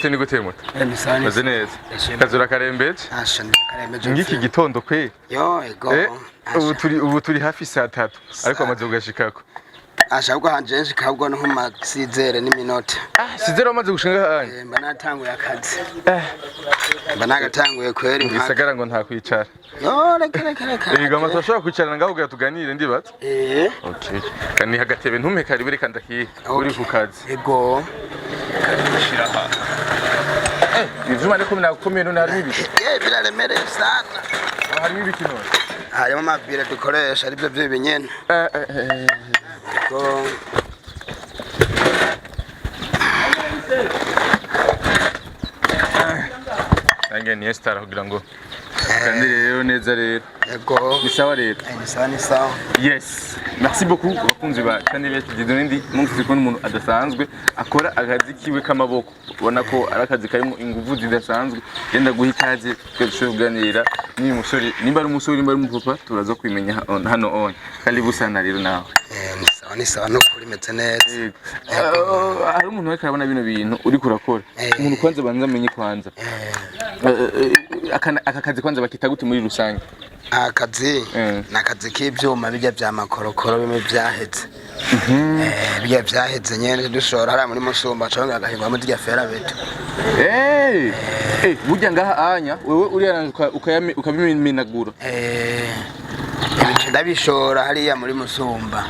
Gute ni gute muto? Ni sawa. Meze neza. Ndashima. Kazura karembeje. Asha, ndakarembeje. Ngiki gitondo kwe. Yo, ego. Ubu turi hafi saa 3 ariko amaze kugashikako. Asha, ubwo hanje nshika ahubwo no nko 6 n'iminota. Ah, 6 wamaze gushinga hanya. Mba natanguye akazi. Mba nagatanguye kweri nka. Gisagara ngo nta kwicara. Yo, reka reka reka. Yego, amaze ashobora kwicarana ngaho kugira tuganire, ndibaza. Okay. Kani hagatebe ntumpe karibu, reka ndakihe. Uri ku kazi. Ego. Shira aha. Ivyuma ndiko binakomeye none harimo ibiki? Biraremereye sana. Harimo ibiki none? Harimo amabire dukoresha, aribyo by'ibi nyene. Ego. Nange ni star kugira ngo kandi rero neza rero. Ego. Ni sawa rero. Ni sawa, ni sawa. Yes, merci beaucoup abakunzi ba Channel yacu Dieudonné. Ndi munsi turi kubona umuntu adasanzwe akora akazi kiwe k'amaboko, ubona ko ari akazi karimo ingufu zidasanzwe. Yenda guha ikaze twe dushobore kuganira n'uyu musore, nimba ari umusore, nimba ari umupapa, turaza kubimenya hano on. Karibu sana rero nawe. Ni sawa, ni sawa, nukuri meze neza. Yego. Hari umuntu ariko arabona bino bintu uriko urakora. Umuntu kwanza banza amenye kwanza. Aka kazi kwanza bakita gute muri rusange? Akazi ni akazi k'ibyuma bijya bya makorokoro bimwe byaheze. Bijya byaheze nyene dushora hariya muri Musumba canke agahingwamo zirya fer à béton. Burya ngaha anya wewe uriya ukabimenagura. Ibice ndabishora hariya muri Musumba,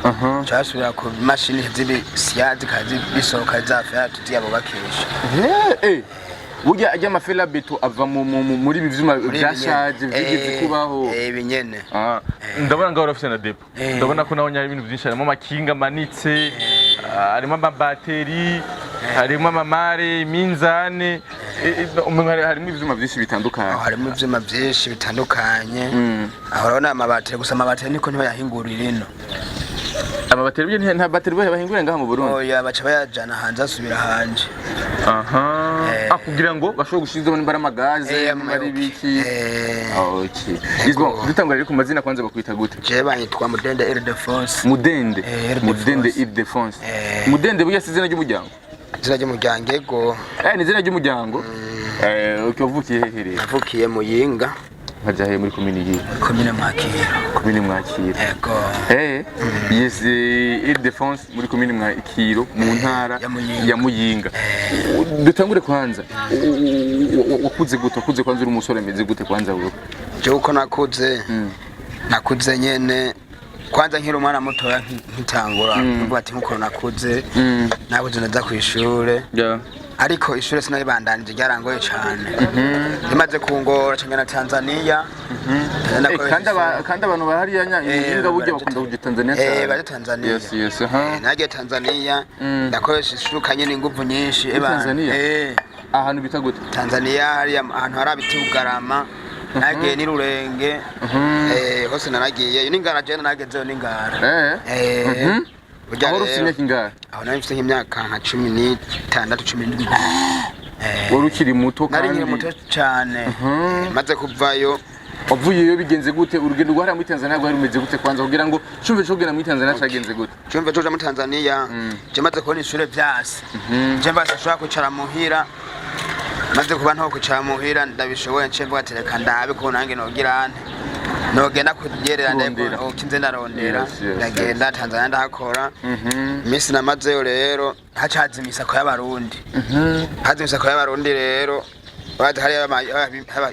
casubira ku mashini z'ibisya zikaza bisohoka za fer à béton ziyabubakisha. Burya ajya ama fer à béton ava muri ibi vyuma Muri ibi vyashaje nyene. vyigeze kubaho. Ibi nyene. Ah, ndabona ngaho urafise na dépôt. Ndabona ko naho nyari ibintu byinshi, harimo amakinga amanitse, harimo amabateri, harimo amamare, iminzane, umengo harimo ivyuma byinshi bitandukanye. Aho harimo ivyuma vyinshi bitandukanye. Aho urabona amabateri gusa, amabateri niko ntibayahingurira ino. Amabateri burya nta bateri bahingurira ngaha mu Burundi? Oya, baca bayajana hanze, asubira hanze. Aha. Ah, kugira ngo bashobore gushizamo nimba ari amagaze, nimba ari ibiki. Ah, okay. Ego. Bon, dutangura rero ku mazina kwanza, bakwita gute? Jewe banyitwa Mudende Ildefonse. Mudende. Ildefonse. Mudende Ildefonse. Mudende burya si izina ry'umuryango? Izina ry'umuryango, ego. Ni izina ry'umuryango. Okay, wavukiye hehe rero? Navukiye Muyinga. Nkaja hehe, muri komini yihe? Komine Mwakiro. Komine Mwakiro. Ego. Yes, Ildefonse muri komine Mwakiro mu ntara ya Muyinga. Ya Muyinga. Dutangure kwanza. Wakuze gute? Wakuze kwanza uri umusore ameze gute kwanza wewe? Jewe uko nakuze, nakuze nyene kwanza nkiri umwana mutoya, nkitangura nkuvuga ati nkuko nakuze, nakuze ndaza kw'ishure. Ariko ishure sinaribandanije, ryarangoye cane. Rimaze kungora canke na Tanzania. Kandi abantu bahariya nya Muyinga burya bakunda kuja Tanzania cyane. Baje Tanzania. Yes, aha. Nagiye Tanzania, ndakoresha isuka nyene inguvu nyinshi. Muri Tanzania? Eh. Ahantu bita gute? Tanzania hariya ahantu hari abiti Bugarama, nagiye n'Irurenge, hose naragiye n'ingara, jewe naragezeyo n'ingara. Burya Aho ufite rero, imyaka ingahe? Aho nari mfite nk'imyaka nka 16, 17. Wari ukiri muto Nari kandi. nkiri muto cane. Maze kuvayo, Wavuyeyo bigenze gute? Urugendo rwahariya muri Tanzania rwari rumeze gute kwanza, kugira ngo cumve co kugenda muri Tanzania cagenze gute? Cumve coja muri Tanzania, je maze kubona ishure vyase, je mbase nshobora kwicara muhira, maze kuba nto kwicara muhira ndabishoboye, nce mvuga ati reka ndabe ko nange nogira nte, nogenda kugerera. Kurondera. Ndeko nze ndarondera. Ndagenda Tanzania, ndahakora. Iminsi namazeyo rero hacaza imisako y'Abarundi, haza imisako y'Abarundi rero. Urazi hariya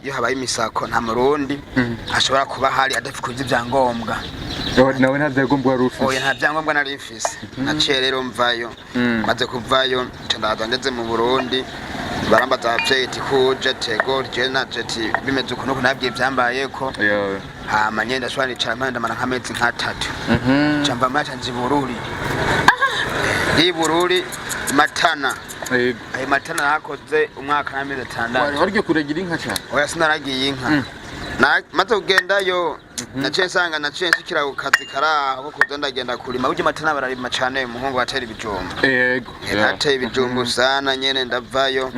iyo habaye imisako nta Murundi ashobora kuba hari adafite ibyangombwa. Nawe nta vyangombwa wari ufise? Oya, nta byangombwa nari mfise. Naciye rero mvayo. Maze kuvayo nca ndaza, ngeze mu Burundi barambaza abavyeyi ati kuje tego je naje ati bimeze uku nuku, nabwiye ivyambayeko. Hama nyene ndashobora nicara mpande, ndamara nk'amezi nk'atatu. Nca mva muri, nca nja i Bururi, ndi i Bururi Matana. Ayo Matana nahakoze umwaka n'amezi 6. Wari wagiye kuragira inka cyane? Oya, sinaragiye inka. Maze kugendayo naciye nsanga, naciye nshikira ku kazi karaho ko kuza ndagenda kurima. Burya Matana bararima cane, umuhungu batera ibijumba. Nateye ibijumbu sana nyene, ndavayo.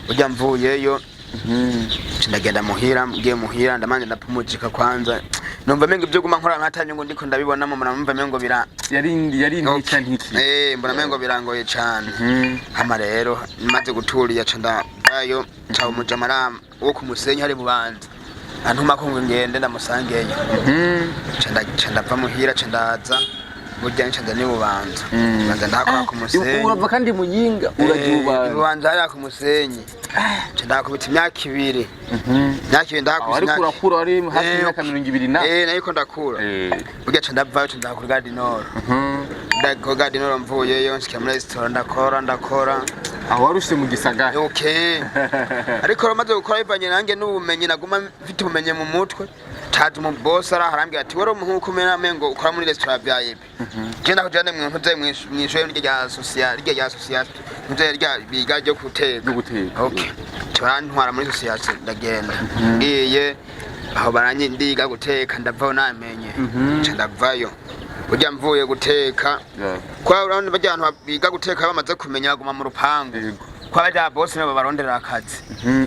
Burya mvuyeyo nca ndagenda muhira. Ngiye muhira ndamanje ndapumujika kwanza, numva mengo ibyo guma nkora nta nyungu ndiko ndabibonamo, mbona mengo bira Yari ntica ntiki. Mbona mengo birangoye cane. Hama rero maze guturiya ca ndava. Ndavayo, nca umujama wo ku Musenyi hari Bubanza antuma ko ngo ngende ndamusangeyo. Nca ndava muhira, nca ndaza burya, nca nza ni Bubanza. Banza ndahakora ku Musenyi. Urava kandi Muyinga uragiye Ubanza? Bubanza hariya ku Musenyi, nca ndahakubita imyaka 2, imyaka 2 ndahakubita. Ariko urakura, wari hafi y'imyaka 20 na. Eh, nariko ndakura. Burya nca ndavayo, nca ndaha kuri Gare du Nord. Kuri Gare du Nord mvuyeyo nshika muri resitora, ndakora, ndakora. Aho wari ushitse mu gisagara. Okay, ariko rero maze gukora bivanye nanjye n'ubumenyi, naguma mfite ubumenyi mu mutwe. Caje umu boss araha, arambwira ati: "Wari umuhungu kumena amengo ukora muri resitora VIP, je ndakujane mu ntuze mw'ishure rya social, rya social, ntuze rya biga ryo guteka." Ryo guteka. Okay, barantwara muri social, ndagenda. Ngiye aho baranyi ndiga guteka, ndavayo namenye. Nca ndavayo burya mvuye guteka, kwa urabona barya abantu biga guteka bamaze kumenya baguma mu rupangu. Kwa barya boss nabo babarondera akazi.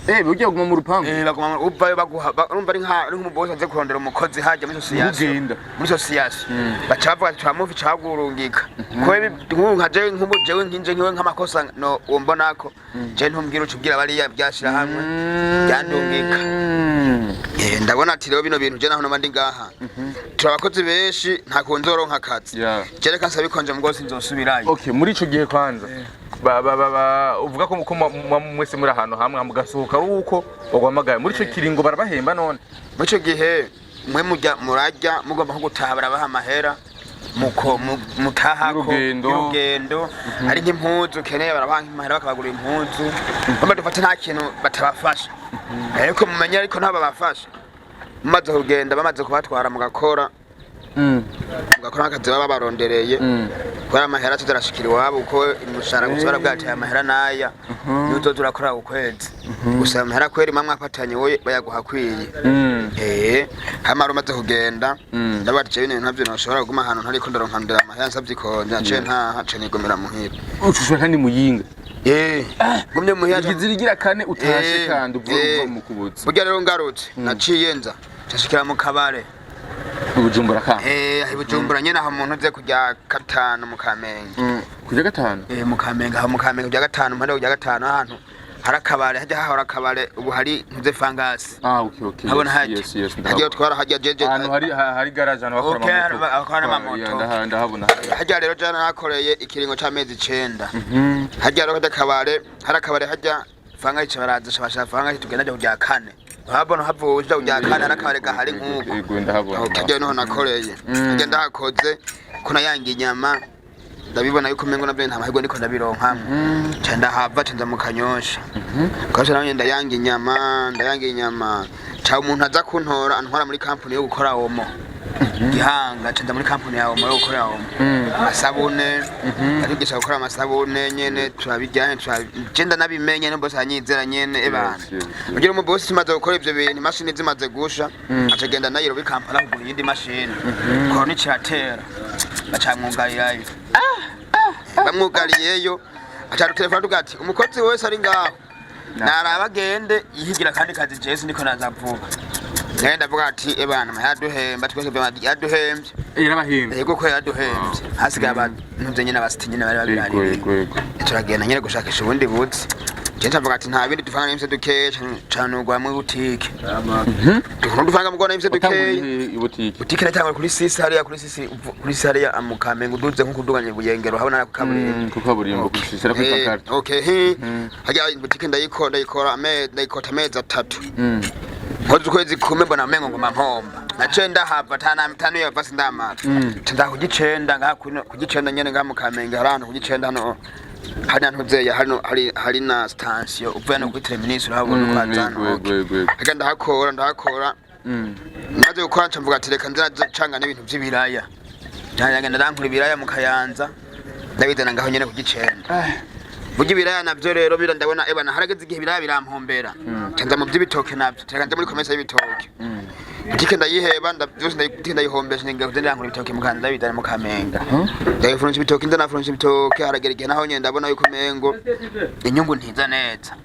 Eh, burya guma mu rupangu? Eh, baguma uvayo baguha urumva ari nk'umubosi aze kurondera umukozi hajya muri association. Ugenda. Muri association baca bavuga ati: "Turamufi cagurungika." Kuba nk'ubu nka jewe, nk'ubu jewe nkinje nkiwe nk'amakosa no wombonako je ntumbwira, uca ubwira bariya byashira hamwe byandungika. Eh, ndabona ati rero bino bintu je naho noba ndi ngaha, turi abakozi benshi, nta kuntu nzoronka akazi. Je reka nsabe ikonje mugose nzosubirayo. Okay, muri ico gihe kwanza ba uvuga ko mwese muri ahantu hamwe mugasohoka ari uko baguhamagaye, muri ico kiringo barabahemba none? Muri ico gihe mwe mujya murajya mugomba nko gutaha, barabaha amahera muko mutahako. Y'urugendo. Y'urugendo. Ari nk'impuzu ukeneye, barabaha nk'amahera bakabagura impuzu. Bamwe dufate nta kintu batabafasha, ariko mumenye ariko ntabwo babafasha mumaze kugenda, bamaze kubatwara mugakora, mugakora akazi baba barondereye, kubera amahera tuzarashikira iwabo, kuko umushahara gusa barabwateye amahera n'aya niyo uzoza urakora ukwezi gusa. Amahera kweri mamwe afatanye wowe bayaguha akwiye. Eh, hamara umaze kugenda, ndavuga ati jewe ibintu ntavyo noshobora kuguma ahantu ntariko ndaronka ndera amahera, nsavye ikonje, naciye ntaha, nca nigumira muhira. Ucushura kandi Muyinga? Eh, gumye muhira. Igize irigira kane utashe kandi uvuye Eh. uva mu kubutsi. Burya rero ngarutse, naciye nza nshashikira mu kabare. Ubujumbura ka? Eh, aho i Bujumbura nyene, aho umuntu uze kujya gatanu mu Kamenge. Kujya gatanu? Eh, mu Kamenge, aho mu Kamenge kujya gatanu, impande yo kujya gatanu, ahantu hari akabare, hajya hahora akabare, ubu hari ntuze fangasi. Ah, okay. Habona Yes. hajya Yes, hajya ndahabona. twara hajya jeje. Ahantu hari garage, ahantu bakora Okay, amamoto. bakora n'amamoto. Yeah, ndahabona. Hajya rero jana nakoreye ikiringo c'amezi 9. Hajya rero hajya akabare, hari akabare hajya fangasi, baraza shabasha fangasi, tugenda hajya kujya kane, habona havuye uja kujya kane, hari akabare gahari nk'uko. Yego, ndahabona. Aho hajya niho nakoreye. Hajya ndahakoze ko nayanga inyama, ndabibona yuko umengo navyo nta mahirwe ndiko ndabironkamwo. Nca ndahava, nca nza mu Kanyosha. Kanyosha naho nyene ndayanga inyama, ndayanga inyama. Ca umuntu aza kuntora, antwara muri kampuni yo gukora Omo Gihanga. Nca nza muri kampuni ya Omo yo gukora Omo, amasabune. Arigisha gukora amasabune nyene, turabijyanye, je ndanabimenye n'boss anyizera nyene ebana. Yes. Ugira umu boss tumaze gukora ivyo bintu, imashini zimaze gusha, acagenda Nairobi Kampala kugura iyindi mashini. Korona ikiratera, bacamwugarirayo. Bamwugariyeyo, aca telefone tuvuga ati: "Umukozi wese ari ngaho naraba agende yihigira akandi kazi, jewe ndiko naza vuba." Naye ndavuga ati: "Ebana, yaduhemba twese, yaduhembye." Yarabahembye? Yego, ko yaduhembye, hasigaye abantu nyene abasiti nyene bari babiraririye. Yego. Turagenda nyene gushakisha ubundi buzi. Je ndavuga ati nta bindi dufanga n'imse dukeya, cane ugwa muri butike dukuntu dufanga mugona n'imse dukeya. Watanguye ibutike? Butike natangura kuri sisi hariya, kuri sisi, kuri sisi hariya mu Kamenge, uduze nko kuduganya Buyengero, habona ku kaburimbo. Ku kaburimbo, kuri sisi kuri pancarte. Okay, he hajya butike ndayikora, ndayikora amezi, ndayikota amezi 3. Nkoze ukwezi kumwe, mbona amengo nguma mpomba. Naciye ndahava tanu yava sindamara. Nda ku gicenda ngaha ku gicenda nyene ngaha mu Kamenge, hari ahantu ku gicenda hano hari ahantu zeya hano hari na station, uvuye no kuri terminus urahabona uko hazana. Yego. Hajya ndahakora, ndahakora. Maze gukora nca mvuga ati reka nza canga n'ibintu vy'ibiraya. Njya ndankura ibiraya mu Kayanza, ndabizana ngaho nyene ku gicenda. Burya ibiraya navyo rero bira ndabona ebana harageze igihe ibiraya birampombera. Nca nza mu vy'ibitoke navyo, reka nja muri commerce y'ibitoke. Butike ndayiheba, vyose butike ndayihombesha, ngira kuza ndankura ibitoke mu Kayanza, ndabizana mu Kamenge. Ndabifunisha ibitoke, nza nafunisha ibitoke, haragera igihe naho nyene ndabona yuko umengo inyungu ntiza neza.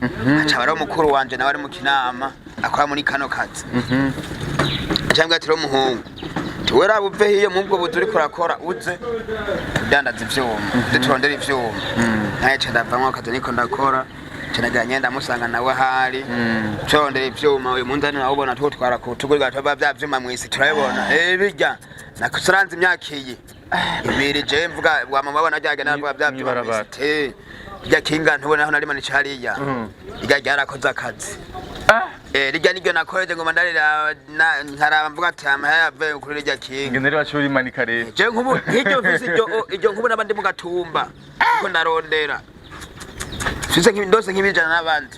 Aca bariho mukuru wanje nawe ari mu Kinama akora muri kano kazi. Cyangwa ati: "Rero muhungu, tiwe raba uve hiyo mubwo buzi uriko urakora, uze udandaza ivyuma, uze turondere ivyuma." Naye ca ndavamwo akazi niko ndakora, ca Canagira nyenda musanga nawe ahari turondera ivyuma. Uyu munzani nawubona tuwutwara ku rutugu, tuba vya vyuma mw'isi turabibona. Birya nakusaranze imyaka iyi 2, je mvuga wama babona ryagenda navuga vya vyuma Mw'ibarabara. mw'isi. Rirya kinga ntubona aho narimanisha hariya, rirya ryarakoze akazi. Rirya niryo nakoreje ngoma ndarira nkaraba mvuga ati amahera yavuye kuri rirya kinga. Ngene rero baciye urimanika rero. Je nkubu nk'iryo mfise iryo nkubu naba ndi mu gatumba kuko ndarondera mfise ndose nk'ibijana n'abandi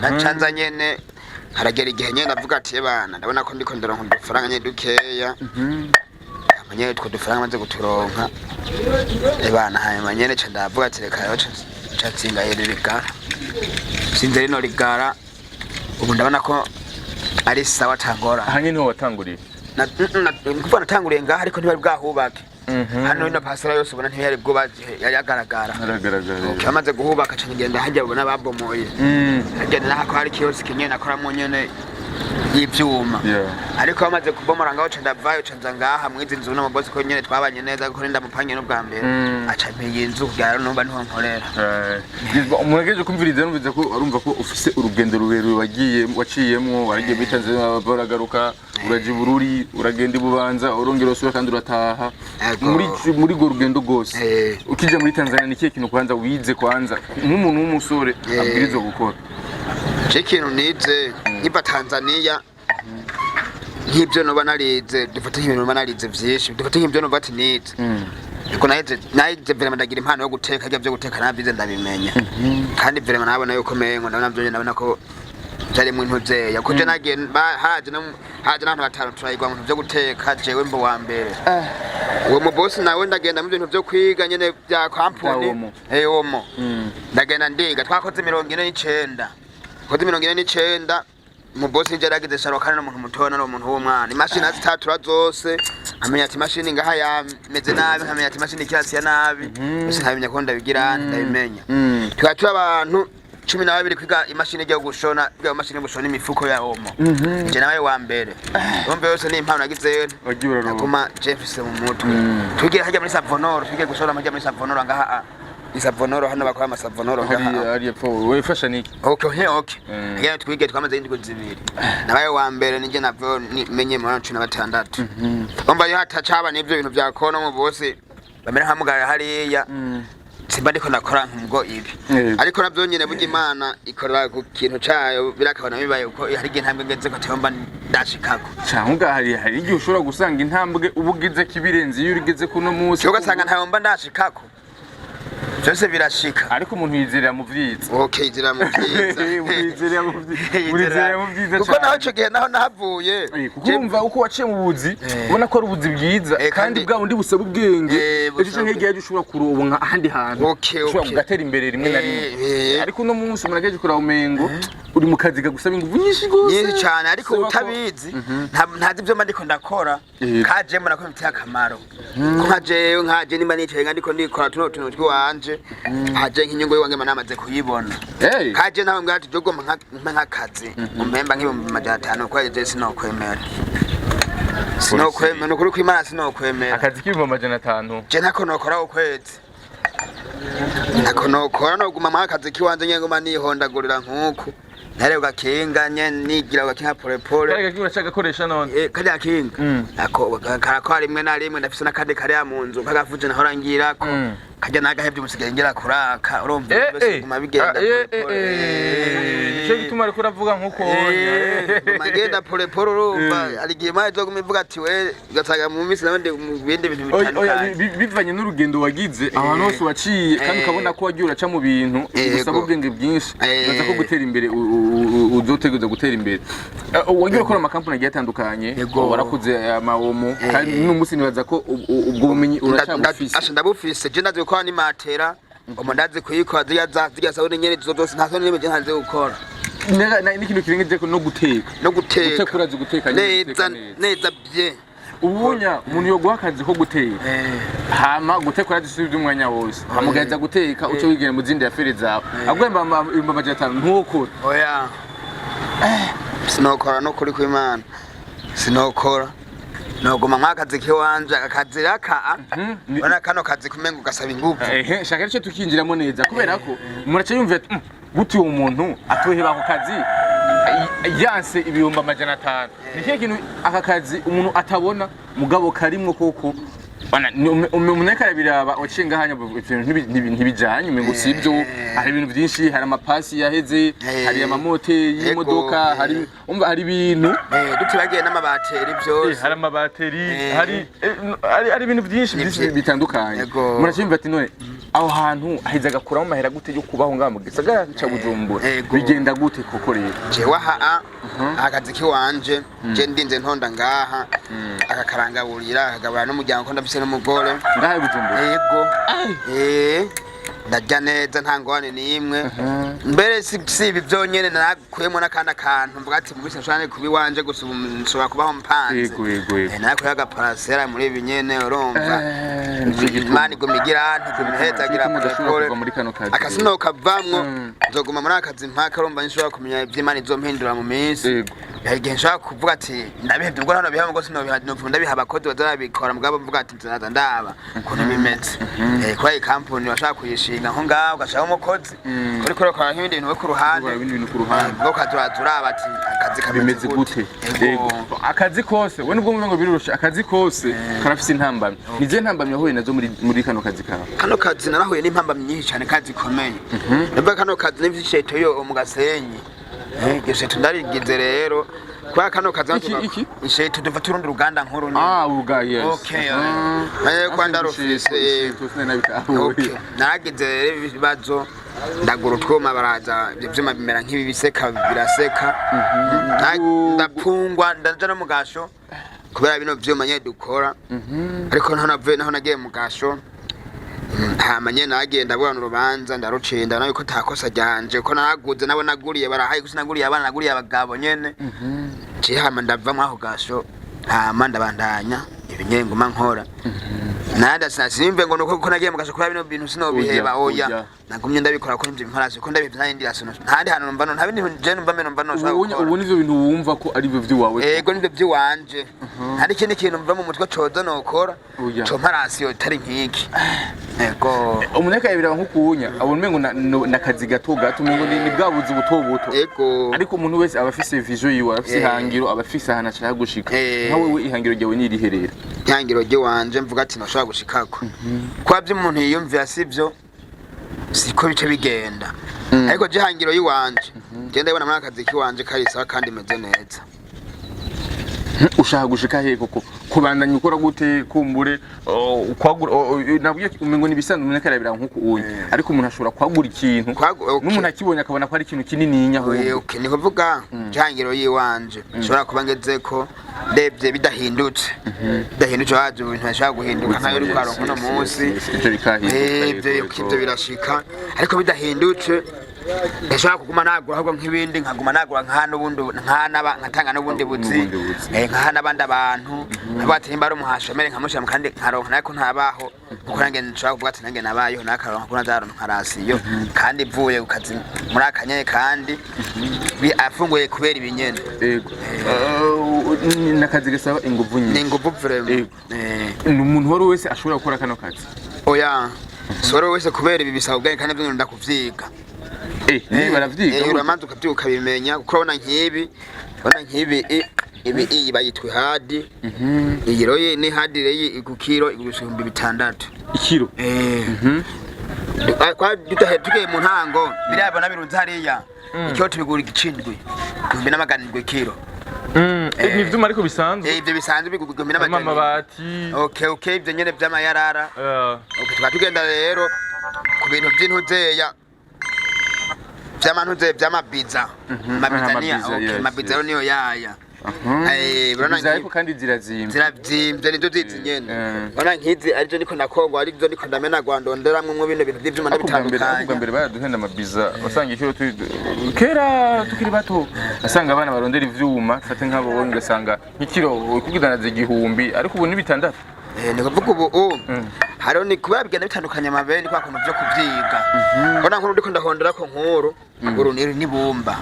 nacanza nyene. Haragera igihe nyene ndavuga ati: "Bana, ndabona ko ndiko ndaronka udufaranga nyene dukeya." Hama nyene utwo dufaranga maze kuturonka, bana, hanyuma nyene ca ndavuga ati: "Reka rero ca nsinga iri rigara, sinze rino rigara." Ubu ndabona ko ari sawa atangora. Aha nyene niho watanguriye? Kuva natanguriye ngaha, ariko ntibari bwahubake hano. Ino parcelle yose ubona ntiyari bwubake, yari yagaragara. Haragaragara. Bamaze guhubaka ca ngenda hajya ubona babomoye. Hajya nahako hari kiosque nyene nakoramwo nyene y'ivyuma. Ariko bamaze kubomora ngaho ca ndavayo, ca nza ngaha mwizi nzu n'umubosi, ko nyene twabanye neza, kuko ndamupangiye n'ubwa mbere. Aca mpa iyi nzu kugira rero numva niho nkorera. Umuntu agejeje kumviriza numvise ko arumva ko ufise urugendo rurerure wagiye waciyemwo, waragiye muri Tanzania, uragaruka, uraja i Bururi, uragenda i Bubanza, urongera usubira kandi urataha. Ego. Muri urwo rugendo rwose, ukija muri Tanzania, ni ikihe kintu kwanza wize, kwanza nk'umuntu w'umusore abwirizwa gukora? Je ikintu nize nkiva Tanzania, nk'ibyo noba narize, dufate nk'ibintu noba narize vyinshi, dufate nk'ibyo noba ati nize. Ariko nahize vraiment ndagira impano yo guteka. Ibyo guteka navyize, ndabimenya, kandi vraiment nabona yuko mengo ndabona vyo, ndabona ko vyarimwo intuzeya, kuko je nagiye haje no haje n'abantu batanu turayigwa mu bintu vyo guteka, jewe mbo wa mbere. Uwo mubosi nawe ndagenda mu bintu vyo kwiga nyene vya kampuni. Vya Omo. Omo. Ndagenda ndiga, twakoze 49, koze 49. Umubosi nje yaragize salon, kandi n'umuntu mutoya n'umuntu w'umwana, imashini azitatura zose, nkamenya ati imashini ngaha yameze nabi, nkamenya ati imashini kirasiya nabi, byose nkabimenya ko ndabigira, ndabimenya. Tukaba turi abantu 12 kwiga imashini ijya gushona, kwiga imashini yo gushona imifuko ya Omo. Je nawe wa mbere. Urumva yose ni impano nagizeyo. Wagiye uraronka. Naguma je mfise mu mutwe. Twigiye hajya muri Savonoro, twigiye gushona hajya muri Savonoro ngaha, isavonoro hano bakora amasavonoro ngaha. Hariya hariya pfo wefasha niki? Okay. Again twige, twamaze indwi 2. Nabaye wa mbere, nije navyo menye mu 16. Umva yo hatacaba n'ivyo bintu vya kono mu bose bamera nka mugara hariya. Simba ndiko nakora nk'ubwo ibi. Ariko navyo nyene burya Imana ikorera ku kintu cayo, birakabona bibaye uko hari igihe intambwe ngeze ko tayomba ndashikako. Cyangwa hari igihe ushobora gusanga intambwe uba ugize ko ibirenze iyo urigeze kuno munsi. Cyo ugasanga ntayomba ndashikako. Vyose birashika. Ariko umuntu yizerera mu vyiza. Okay, izira mu vyiza. Wizerera mu vyiza, urizerera mu vyiza. Kuko naho ico gihe naho nahavuye. Kuko urumva uko waciye mu buzi, ubona ko ari ubuzi bwiza, kandi bwa bundi busaba ubwenge. Busaba Ejo canke hirya y'ejo ushobora kuronka ahandi hantu ushobora kugatera imbere rimwe na rimwe. Ariko uno munsi umuntu agejeje kuraba umengo uri mu kazi kagusaba inguvu nyinshi gose. Nyinshi cyane, ariko Saba ko- utabizi ntazi ibyo mba ndiko ndakora. Kaje mbona ko bifitiye akamaro, ko nka jewe nkaje nimba nicaye nka ndiko ndikora tuno tuntu twiwanje, haje nk'inyungu yiwange mba namaze kuyibona. Kaje nawe mbwira ati jogomba mpe nk'akazi umpemba nk'500,000 kuko je sinokwemera, sinokwemera, ni ukuri kw'Imana sinokwemera. Akazi k'500,000? Je ntako nokora ukwezi, ntako nokora, noguma mu akazi kiwanje nyene, nguma nihondagurira nkuku nare ugakinga nyene, nigira ugakinga polepole. Kare gaki uracagakoresha none? Kariya kinga ako karakora rimwe na rimwe. Ndafise n'akandi kariya mu nzu kagafuje nahora ngirako. Kajya nagahevye, umusigaye ngira kuraka, urumva byose biguma bigenda polepole. Nico gituma ariko uravuga nkuko. Guma ngenda polepole, urumva hari igihe Imana izoguma ivuga ati we, ugasanga mu minsi nawe ndi mu bindi bintu Oya, oya, bitandukanye. Bivanye n'urugendo wagize, ahantu hose waciye, kandi ukabona ko wagiye uraca mu bintu bigusaba ubwenge bwinshi, ubaza ko gutera imbere uzotegereza gutera imbere. Wagiye urakora amakampani agiye atandukanye, warakoze amawomo, kandi n'umunsi nibaza ko ubwo bumenyi uracyabufise. Asha, ndabufise. Je ndazi gukora n'imatera omo, ndazi kuyikora, zirya sabuni nyene izo zose, nta sabuni n'imwe je ntazi gukora. N'ikintu kirengeje ko no guteka. No guteka. Guteka urazi guteka nyene, Neza. guteka neza. Neza bye. Ubunya umuntu yoguha akazi ko guteka, hama guteka urazi si iby'umwanya wose, hama ugaheza guteka uce wigenda mu zindi affaires zawe, aguhemba 500,000 ntukore? Oya, sinokora, no kuri kw'Imana sinokora, noguma nk'akazi kiwanje, akazi raka Ni- ona kano kazi kumenga ugasaba inguvu. Ehe, shaka nicyo tukinjiramo neza, kubera ko umuntu aca yumva ati: Gute uwo muntu atoheba ako kazi yanse 500,000? Ni kihe kintu aka kazi umuntu atabona mugabo karimwo koko? Bana, umuntu ariko arabiraba waciye ngahanya ibintu ntibijanye, umengo sibyo. Hari ibintu byinshi, hari amapasi yaheze, hari amamoteri y'imodoka, hari, umva, hari ibintu Dutibagiye n'amabateri byose. Hari amabateri, hari ibintu byinshi Ni byinshi bitandukanye. Muracyumva ati none aho hantu aheza agakuramo amahera gute yo kubaho ngaha mu gisagara ca Bujumbura? Bigenda gute koko rero? Jewe aha akazi kiwanje, je ndinze ntonda ngaha, akakarangaburira, akagabura n'umuryango, ko ndafise n'umugore. Ngaha i Bujumbura? Yego, ndarya neza, nta ngorane n'imwe. Mbere si ibi byonyene, narakuyemo n'akandi akantu mvuga ati mubise nshobora kuba iwanje gusa, ubu nshobora kubaho mpanze. Yego yego yego Narakuyeho agaparasera muri ibi nyene, urumva. Nico gituma. Imana iguma igira ntiguma ihezagira. Gituma udashobora Pole. kuva muri kano kazi. Akazi nokavamwo, nzoguma muri akazi mpaka, urumva, nshobora kumenya ivy'Imana izompindura mu minsi. Hari igihe nshobora kuvuga ati ndabihevye, ubwo hano bihaba ngo sinobiha, novuga ndabiha abakozi bazabikora, mugabo mvuga ati nzaza ndaba ukuntu bimeze. Kuba iyi kampuni washaka kuyishinga nko ngaho, ugashaka umukozi uriko urakora nk'ibindi bintu we ku ruhande. Ukora ibindi bintu ku ruhande. Ubwo ukaza uraba ati akazi kameze Bimeze gute? Yego. Yego. Akazi kose we nubwo mvuga ngo biroroshe, akazi kose karafise intambamyi. Ni zihe ntambamyi wahuye nazo muri kano kazi kawe? Kano kazi narahuye n'impambamyi nyinshi cyane kandi zikomeye. Ndavuga kano kazi n'ivyo yo mu Gasenyi. Iryo sheto ndarigize rero kubera kano kazi. Iki, iki? Isheto duva urundi ruganda nkuru nyene. Ah, uga, yes. Okay, kwa ndarufise. Okay. Naragize rero ibibazo, ndagura utwuma, baraza, ibyo vyuma bimera nk'ibi biseka, biraseka. Ndapfungwa, ndaja no mu gasho kubera bino vyuma nyene dukora. Ariko naho navuye, naho nagiye mu gasho, hama nyene nagiye ndaburana urubanza, ndarucinda nawe ko takosa ryanje, ko naraguze nabo naguriye barahaye, gusa naguriye abana, naguriye abagabo nyene. Ciye hama ndava muri ako gasho, hama ndabandanya ibi nyene nguma nkora. Nanda sinimve ngo nuko ko nagiye mu gasho kubera bino bintu sinobiheba. Oya, Oya. Oya. Nagumye ndabikora ko nivyo bimparase, ko ndabihevye nta yindi rasono, nta handi hantu numva, nta bindi je numva mbe numva noshobora gukora. Ubu nivyo bintu wumva ko ari byo vy'iwawe? Ego, nivyo vy'iwanje. Hari ikindi kintu mva mu mutwe coza nokora Oya. compa ration itari nk'iki? Ego. Umuntu ariko arabiraba nk'ukunya abona umengo nakazi gato gato, umengo ni bwa buzi buto buto. Ariko umuntu wese aba afise vision yiwe, aba afise ihangiro, aba afise ahantu ashaka gushika. Nka wewe, ihangiro ryawe ni irihe rero? Ihangiro ry'iwanje mvuga ati nashobora gushikako, kuba vy'umuntu yiyumvira sivyo, siko bice bigenda. Ariko je ihangiro y'iwanje, je ndabona muri akazi k'iwanje kari sawa kandi meze neza. Ushaka gushika hehe koko? Kubandanya ukora gute? Kumbure kwagura, nabwiye umengo ni ibisanzwe, umuntu ariko arabiraba nk'uku uyu, ariko umuntu ashobora kwagura ikintu n'umuntu akibonye akabona ko ari ikintu kinininya ahubwo. Okay, ni kuvuga ihangiro y'iwanje nshobora kuba ngezeko ndebye bidahindutse, waje ibintu bishobora guhinduka nkayo uri kwaronka uno munsi. Ivyo bikahinduka. Ivyo Yego. ivyo birashika, ariko bidahindutse ndashobora kuguma nagura ahubwo nk'ibindi, nkaguma nagura nkaha n'ubundi, nkatanga n'ubundi buzi. N'ubundi buzi. Nkaha n'abandi abantu, nkavuga ati nimba ari umuhashomere nkamushyira mu kandi nkaronka nako ntabaho, kuko nange nshobora kuvuga ati nange nabayeho, nakaronka kuko nazaronka ration kandi ivuye ku kazi muri akanyene kandi afunguye kubera ibinyene. Yego. Ni akazi gasaba inguvu Ni nyinshi. inguvu vraiment. Yego. Ni umuntu uwo ari we wese ashobora gukora kano kazi? Oya, soro wese, kubera ibi bisaba ubwenge kandi navyo ndakuvyiga. Nibi baravyiga? Uramanza ukavyuka ukabimenya, kuko urabona nk'ibi ibi iyi bayitwa ihadi. Iyi rero ni hadi rero ku kiro igura 6000. Ikiro? Eh. Kwa tugiye mu ntango, biriya bona birunze hariya, ikiro tubigura igicindwi, 1700 kiro. Ni ivyuma ariko bisanzwe? Ivyo bisanzwe bigurwa 1700. Amabati. Okay, ivyo nyene vy'amayarara. Okay, tukaba tugenda rero ku bintu vy'intuzeya, vy'amantuzeya, vy'amabiza. Amabiza niya Amabiza, okay, yes, amabiza yes. rero niyo yaya. Urabona Biza ariko kandi zirazimvye. Ziravyimbye, nizo zizi nyene. Urabona nk'izi arizo niko ndakongwa, arizo niko ndamenagwa, ndonderamwo mwo bino bintu vy'ivyuma Ariko ubwa mbere, ariko ubwa ndabitandukanya. mbere baraduhenda amabiza, wasanga ikiro kera tukiri bato, wasanga abana barondera ivyuma, fate nk'abo bonye, ugasanga nk'ikiro kugidandaza 1000, ariko ubu ni 6. Ni kuvuga ubu hariho ni kubera bigenda bitandukanye amabere, ni kwa kuntu vyo kuvyiga. Urabona nkuru ndiko ndahonderako nkuru, uru ni n'ibumba.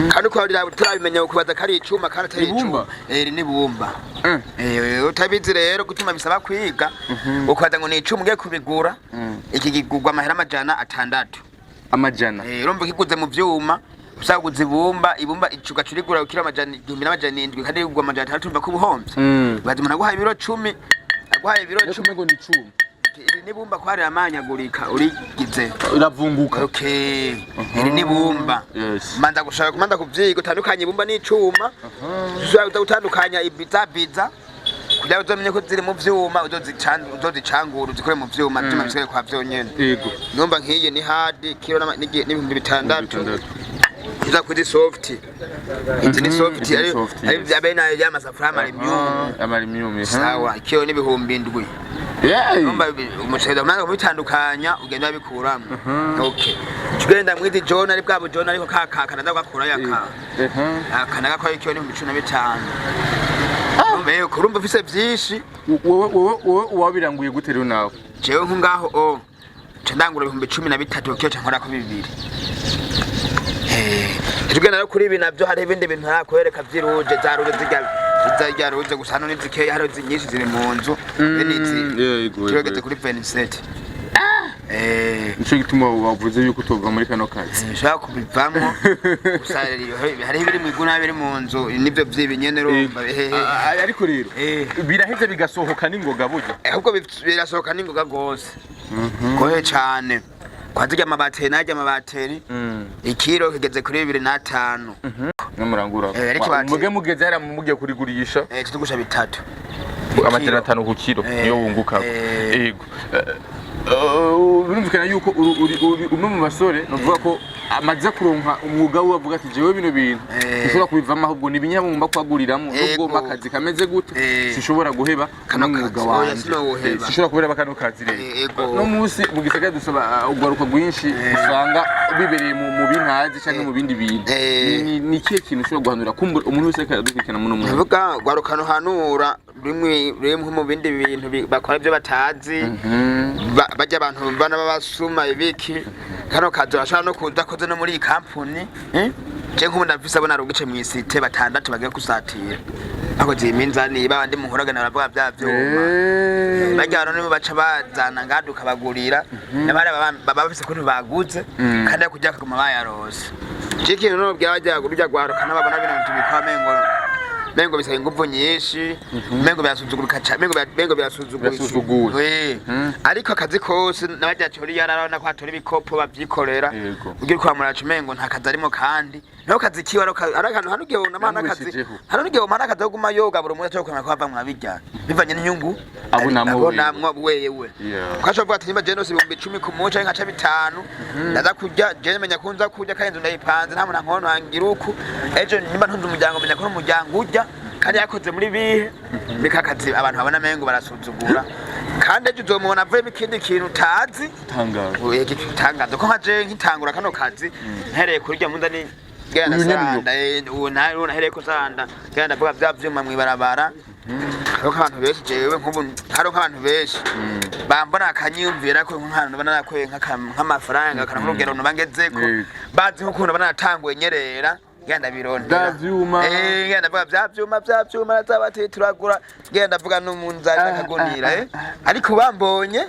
Kandi uko turabimenya ukubaza ko ari icuma kandi atari Ibumba? icuma. Iri n'ibumba. Utabizi rero gutuma bisaba kwiga, ukubaza ngo ni icuma ugiye kubigura. Iki kigurwa amahera 600. Amajana. Urumva kiguze mu vyuma, usaguze ibumba, ibumba icuga curigura kilo 1700 kandi rigurwa 600, urumva ko ubuhomvye. Ubaza umuntu aguhaye ibiro 10, aguhaye ibiro 10. Umengo ni icuma. Iri n'ibumba ko hari amanyagurika urigize. Iravunguka. Okay, iri n'ibumba. Manza gushaka kumanza kuvyiga utandukanye ibumba n'icuma, uza gutandukanya ibizabiza kugira ngo uzomenye ko ziri mu vyuma, uzozicangura uzikure mu vyuma, ivyuma bisigaye kwa vyonyene. Numva nk'iyi ni hard, kilo n'6000. 600. Iza kuri soft, izi ni soft. Izi ni Ari soft, ari yes. bya nayo y'amasafuriya maremyumu. Amaremyumu. Sawa, kilo n'7000. Numva umuceri umaze kubitandukanya ugenda wabikuramwo. Okay, tugenda mwizi jone, ari bwa bujone, ariko ka ka kanaza gakurayo aka aka nagakora kilo n'15000. Urumva urumva ufise vyinshi. Wowe wabiranguye gute rero nawe? Jewe nko ngaho o nca ndangura 13000 kilo, ca nkorako bibiri. Tugenda no kuri ibi navyo, hari ibindi bintu ntakwereka vy'iruje, za ruje zirya zirya ruje gusa, hano ni zikeya, hariho nyinshi ziri mu nzu. Bene izi Yego. kilo kuri 27. Nico gituma wavuze yuko utova muri kano kazi. Nshaka kubivamwo gusa hariho ibiri mu iguna, biri mu nzu, nivyo vyibi nyene, urumva hehe. Ariko rero biraheze bigasohoka n'ingoga burya. Ahubwo birasohoka n'ingoga gose gohe cane, kwa zirya amabateri narya amabateri, ikiro kigeze kuri 2500. N'umurangura. Ariko Muge mugeze hariya mugiye kurigurisha. Tutugusha bitatu. 500 ku kilo niyo wunguka. Yego. Birumvikana yuko uri umwe mu basore novuga ko amaze kuronka umwuga we, avuga ati jewe bino bintu sinshobora kubivamo, ahubwo ni ibinyabumba kwaguriramwo nubwo mba akazi kameze gute, sinshobora guheba Kano kano mwuga kazi, oya, wanje. sinowuheba. Sinshobora guheba kano kazi rero. Yego. No munsi mu gisagara dusaba urwaruka rwinshi usanga bibereye mu bintazi canke mu bindi bintu. Ni ikihe kintu ushobora guhanura kumbura umuntu wese ariko aradukurikirana muri uno mwanya? Ndavuga rwarukano hanura rimwe rimwe mu bindi bintu bakora ibyo batazi, bajya abantu bana babasuma ibiki, kano kazi urashobora no kuza akoze no muri iyi kampuni, eh? Je nk'ubu ndafise abo narugice mw'isite batandatu bagiye gusatira bakoze iminzani, babandi muhoragana baravuga bya vyuma. Barya bantu nibo baca bazana ngaduka bagurira n'abandi baba bafise ukuntu baguze kandi kurya bakaguma bayarose. Je ikintu nobwira barya rurya rwaruka n'ababona bino bintu bikora mengo bisaba inguvu nyinshi, mengo birasuzugurika cane, mengo birasuzugurika. Birasuzuguwe. Ariko akazi kose n'abarya tori yararabona ko hatora ibikopo bavyikorera. Ugira uko bamuraca umengo nta kazi arimo, kandi naho kazi kiwe ari akantu hano ugiye ubona akazi. Yamubeshejeho. Hano ugiye ubona akazi ko guma yoga buri munsi cyo kwemera ko hava mwabijyana bivanye n'inyungu Abonamwo wewe. abonamwo wewe. Kuko ashobora kuvuga ati nimba jewe nose 10,000 ku munsi canke nkaca bitanu, ndaza kurya, jewe menya ko nza kurya kandi inzu ndayipanze, nta muntu ankonona ngira uku, ejo nimba ntunze umuryango menya ko n'umuryango urya, kandi yakoze muri bihe bika akazi abantu babona mengo barasuzugura, kandi ejo uzomubona avuyemo ikindi kintu utazi. Tangaza. Igitangaza ko nka jewe nkitangura kano kazi mpereye kuri rya munzani genda Uyu nyene uyu. sanda, ubu nawe nahereye ko sanda genda ndavuga vya vyuma mw'ibarabara, hariho nk'abantu benshi, jewe nk'ubu hariho nk'abantu benshi bambona akanyiyumvira ko nk'ahantu naba narakoye nk'amafaranga kana nk'urugero nuba ngezeko, bazi nk'ukuntu naba naratanguye nyerera genda birondera Vya vyuma. Genda ndavuga vya vyuma, vya vyuma nazabati turagura, genda ndavuga n'umunzani akagunira, ariko bambonye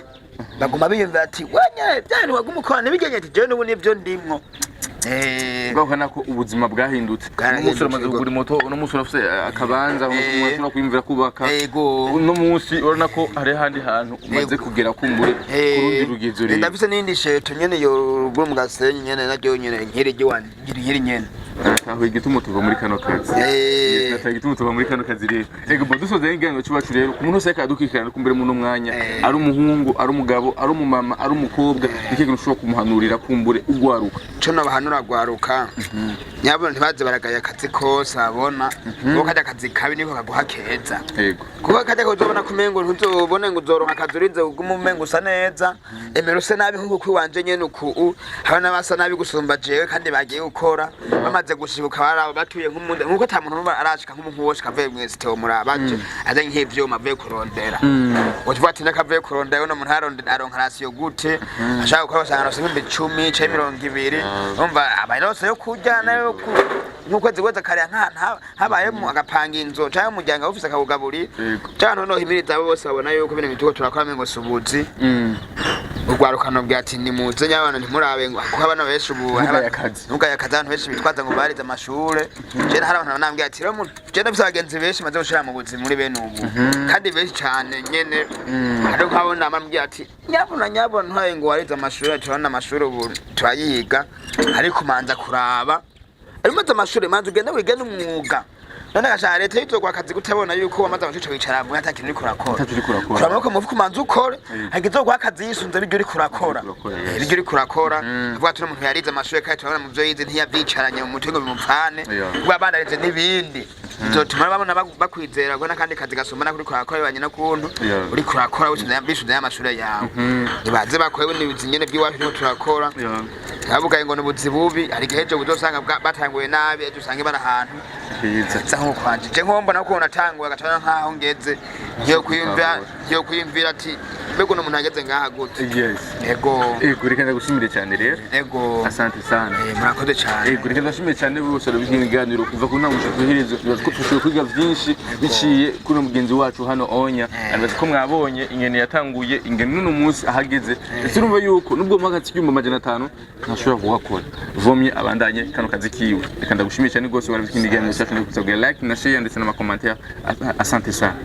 baguma biyumvira ati wanye bya bintu waguma ukora ntibigenye, ati jewe n'ubu nivyo ndimwo. Ubwo ko ubuzima bwahindutse. Bwarahindutse, Uno munsi uramaze kugura moto, uno munsi urafise akabanza, uno munsi urashobora kwiyumvira kubaka. Uno munsi urabona ko hari ahandi hantu umaze kugera kumbure ku rundi rugezo rero. Ndafise n'iyindi sheto nyene yo ruguru mu Gasenyi nyene, naryo nyene nkiri ry'iwanje nkiri nyene. Natahuye igituma tuva muri kano kazi. Natahuye igituma tuva muri kano kazi rero. Ego bo dusoza ikiganiro cy'iwacu rero, ku muntu wese ariko aradukurikirana kumbure muri uno mwanya, ari umuhungu, ari umugabo, ari umumama, ari umukobwa, ni ikihe kintu ushobora kumuhanurira kumbure ugwaruka? Ico nobahanura gwaruka nyabona ntibaze baragaya akazi kose abona, kuko karya akazi kabi niko kaguha keza. Kuko kajya kuzobona kumengo ntuzobone ngo uzoronka akazi urinze ugume umengo usa neza, emera use nabi nkuko kwiwanje nyene uku, hari n'abasa nabi gusumba jewe kandi bagiye gukora bamaze gushibuka baraba batuye nk'umuntu, nkuko ata muntu n'umwe arashika nk'umuntu woshika avuye mw'isite murabaje azanye nk'ivyuma avuye kurondera, uvuga ati ndakavuye kurondera uno muntu arondera aronka ration gute, ashaka gukora basanga arose 10,000 canke 20,000, umva abarose yo kurya nayo nk'ukwezi kwezi kariya nka habayemo agapanga inzu canke umuryango awufise akawugaburira. Canke noneho himiriza abo bose babona yuko bino bituko turakora mengo si ubuzi. Urwarukano bwa ati nimuze nyabana, ntimurabe ngo kuko abana benshi ubu Ntugaye akazi. Ntugaye akazi. Abantu benshi bitwaza ngo barize amashure. Je hari abantu banambwiye ati rero je ndafise abagenzi benshi maze gushira mu buzima muri bene ubu, kandi benshi cane nyene. Hariho nk'abo namambwiye ati nyabona nyabona, ntwaye ngo warize amashure, turabona amashure ubu turayiga, ariko manza kuraba ari umaze amashure, manza ugende wige n'umwuga. None gashaka leta yizogwa akazi gutabona yuko wamaze amashure, wicara hamwe ata kintu uriko urakora? Ataco uriko urakora. Kura amaboko mu mufuko, umanze ukore, hageze guha akazi yisunze ibyo uriko urakora. Uriko urakora, yes. Ibyo uriko urakora. Avuga ati umuntu yarize amashure kandi turabona mu byo yize ntiyavyicaranye mu mutwe ngo bimupfane, kuba abana n'ibindi bizotuma babona bakwizera ko n'akandi kazi gasumba nako uriko urakora, bibanye n'ukuntu uriko urakora bisunze y'amashure yawe. Nibaze bakore n'ibizi nyene by'iwacu turiko turakora. Ntibavugaye ngo ni ubuzi bubi. Hari igihe ejo uzosanga batanguye nabi, ejo usange bari ahantu heza. Nsa nk'ukwanje je nko mbona ko natanguye agatabona nkaho ngeze, ngiye kwiyumvira ati mbega uno muntu ageze ngaha gute? Ego. Ego, reka ndagushimire cyane rero. Ego. Asante sana. Murakoze cyane. Ego, reka ndashimire cyane bose barabigira ibiganiro kuva ku ntango gushika kw'iherezo. Nibaza ko tushoboye kwiga vyinshi biciye kuri uno mugenzi wacu hano onya. Nibaza ko mwabonye ingene yatanguye, ingene n'uno munsi ahageze, ndetse urumva yuko nubwo mu hagati y'500,000 ntashobora kuhakora, vomye abandanye kano kazi kiwe. Reka ndagushimiye cyane rwose. Barabigira ibiganiro cyacu, ndagusabwa like na share ndetse n'ama commentaire. Asante sana.